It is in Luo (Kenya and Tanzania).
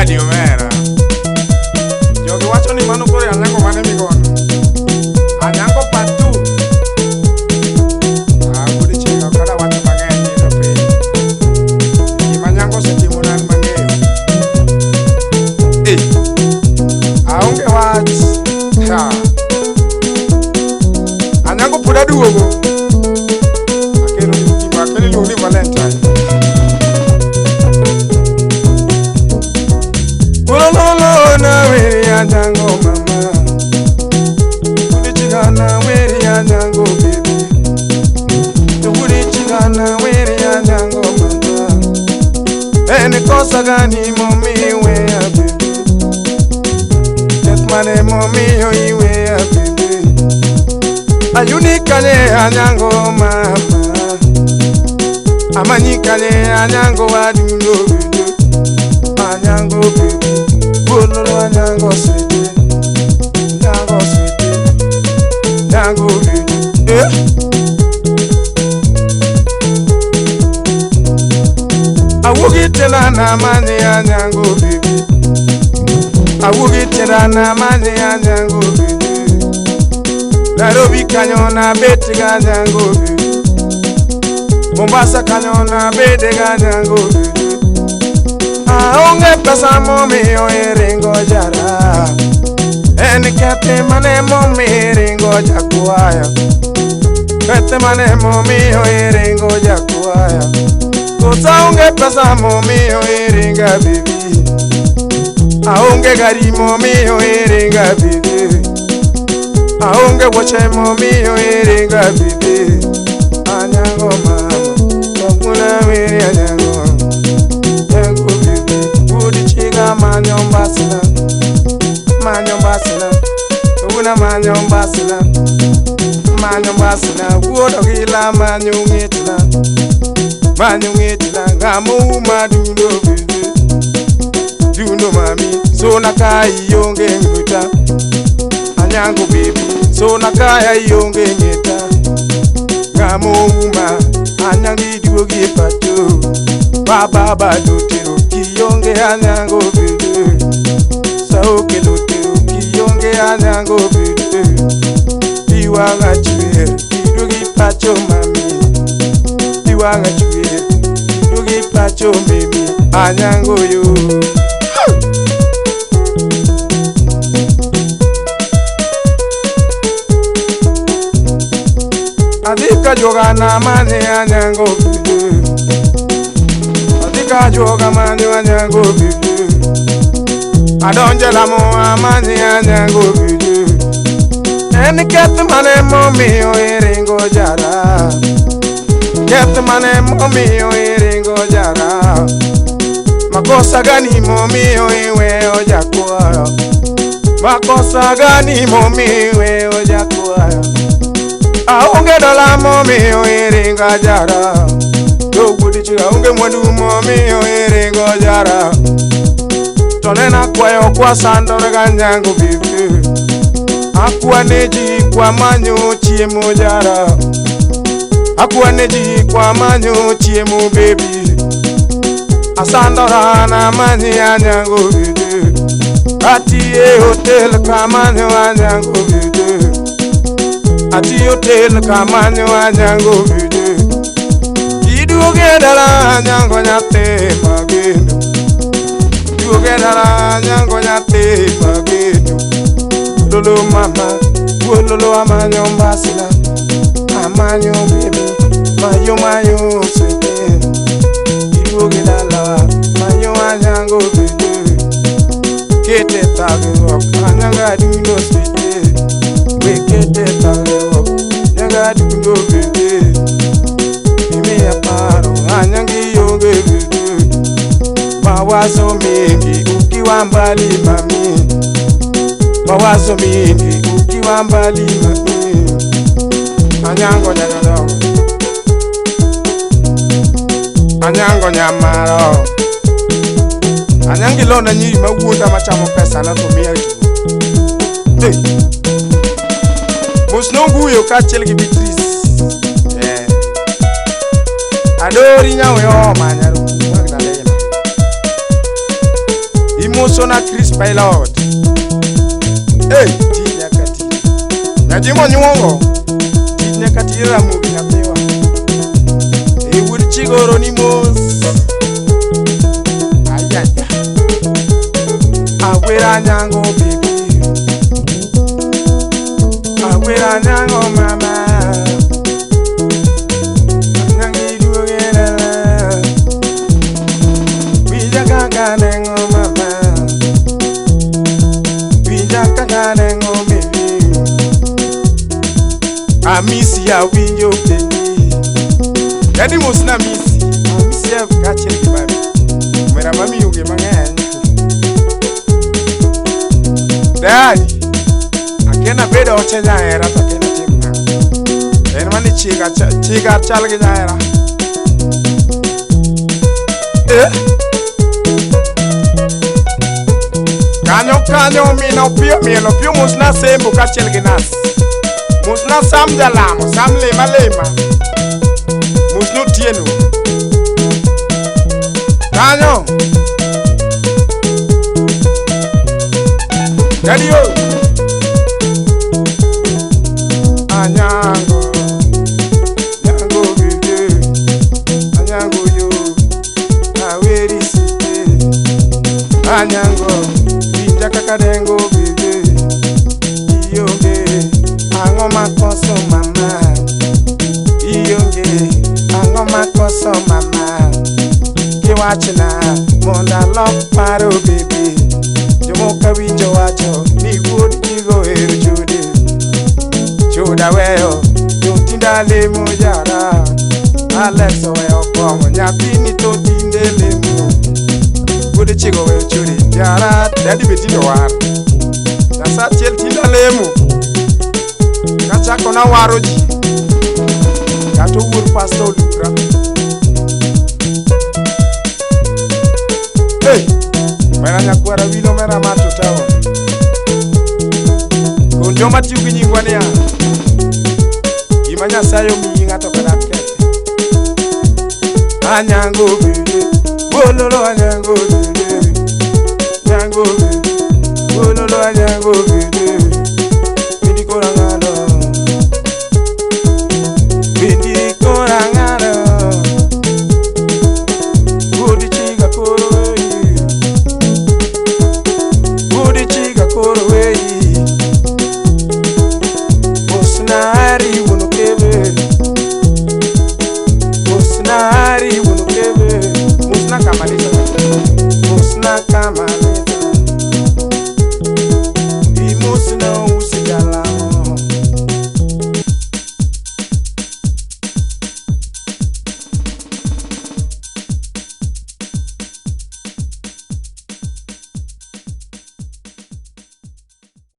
Manadi omera. Jogi wacho ni mano koro Anyango mane migono. Anyango part 2. Ah, wuod chieng' ok adwa wacho mang'eny ni to piny. Gima Anyango osetimo na an mang'eyo. Eh. Aonge wach. Ha. Anyango pod aduogo. Akelo ni gima akelo iluongo ni Valentine. Wololo na weri Anyango mama. Wuod chiga na weri Anyango baby. Wuod chiga na weri Anyango mama. En kosa gani momiyo iweya baby. Keth mane momiyo iweya baby. Ayuni kanye Anyango mama. Amanyi kanye Anyango adundo baby. Anyango baby. Wololo Anyango sweetie. Anyango sweetie. Anyango baby. Eh. Awugi tena na mani Anyango baby. Awugi tena na mani Anyango baby. Nairobi kanyo na beti ga Anyango baby. Mombasa kanyo na bede ga Anyango baby. Aonge pesa momiyo iringo jara. En kete mane momiyo iringo jakwayo. Kete mane momiyo iringo jakwayo. Kosa onge pesa momiyo iringa baby. Aonge gari momiyo iringa baby. Aonge wuoche momiyo iringa baby. Anyango mama, kawuono weri Anyango. Anyango baby, wuod chiga manyo mbasna. Manyo mbasna, kawuono manyo mbasna. Manyo mbasna, wuod ogila manyo ng'etna. Manyo ng'etna, ng'amo uma dundo baby. Dundo mami, sona ka ionge ng'uta. Anyango baby, sona ka ionge ng'eta. Ng'amo uma, Anyango iduogi e pacho. Baba bado tero kionge Anyango baby. Sauke lo tero kionge Anyango baby. Iwang'a chwer, iduogi pacho mami. Iwang'a chwer, iduogi pacho mimi. Anyango yo. Adhi ka juoga na mani Anyango baby. Adhi ka juoga manyo Anyango baby. Adonje lamo amani Anyango baby. En keth mane momiyo iringo jara. Keth mane momiyo iringo jara. Makosa gani momiyo iweyo jakwayo. Makosa gani momiyo iweyo jakwayo. Aonge dola momiyo iringo jara. To wuod chiga onge mwandu momiyo iringo jara. To nena kwayo kwa sandore ga Anyango baby. Akwa ne ji kwa manyo chiemo jara. Akwa ne ji kwa manyo chiemo baby. Asandora na mani Anyango baby. Atiye hotel kamanyo Anyango baby. Ati hotel kamanyo Anyango baby. Iduoge dala Anyango nyathi mageno. Iduoge dala Anyango nyathi mageno. Lolo mama, wololo amanyo mbasna. Amanyo baby, mayo mayo sweetie. Iduoge dala manyo Anyango baby. Kete thagruok Anyango adundo sweetie. We kete thagruok Anyango adundo baby. Imiya paro Anyango ionge baby. Mawazo mengi ukiwa mbali mami. Mawazo mingi ukiwa mbali mami. Anyango nyanyodongo. Anyango nyamaro. Anyango ilona nyiri mawuonda machamo pesa na to miya tugo. Hey. Mos nonguyo kaachiel gi Beatrice. Eh. Adori nyawe oma nyaruku Magdalena. Imuso na Chris Pilot. Hey, tij nyaka ti. Nyajimo nyuongo. Tij nyaka ti Ramogi nyathiwa. E wuod Chigoro ni mos. Ayaya. Awera nyango baby. Awera nyango mama. Nyangi duogera. Winja kaka nengo mama. Winja kaka nengo baby. Amisi awinjo penji. Daddy mos na misi. Amisi kaachiel gi mami. Omera mami onge mang'eny. Daddy, akena bedo oche nyahera to akena tim nang'o. En mani chiga chiga chal gi nyahera. Eh? Kanyo kanyo min Opiyo miel Opiyo mos na sembo kaachiel gi nas. Mos na Sam jalamo, Sam lima lima. Mos notieno. Kanyo. Daddy o. Anyango. Nyango bebe. Anyango yo. Aweri site. Anyango. Winja kaka dengo bebe. Ionge. Ang'o makoso mama. Ionge. Ang'o makoso mama. Kiwachna mondo alok paro bebe. Jomoko winjo wacho ni wuod chigo ero chode. Choda weyo jotinda lemo jara. Alex oweyo kong'o nyathini to tinde lemo. Wuod chigo weyo chode jara. Daddy be tinde war. Sa achiel tinda lemo. Kachako nawaro ji. Kata owuor pastor olura. Hey! Omera nyakwara wilo omera mato town. Kon joma tiyo gi nyingwa niya. Gima Nyasaye omiyi ng'ato ok dak kethe. Anyango bebe, bololo anyango bebe. Nyango bebe, bololo anyango bebe.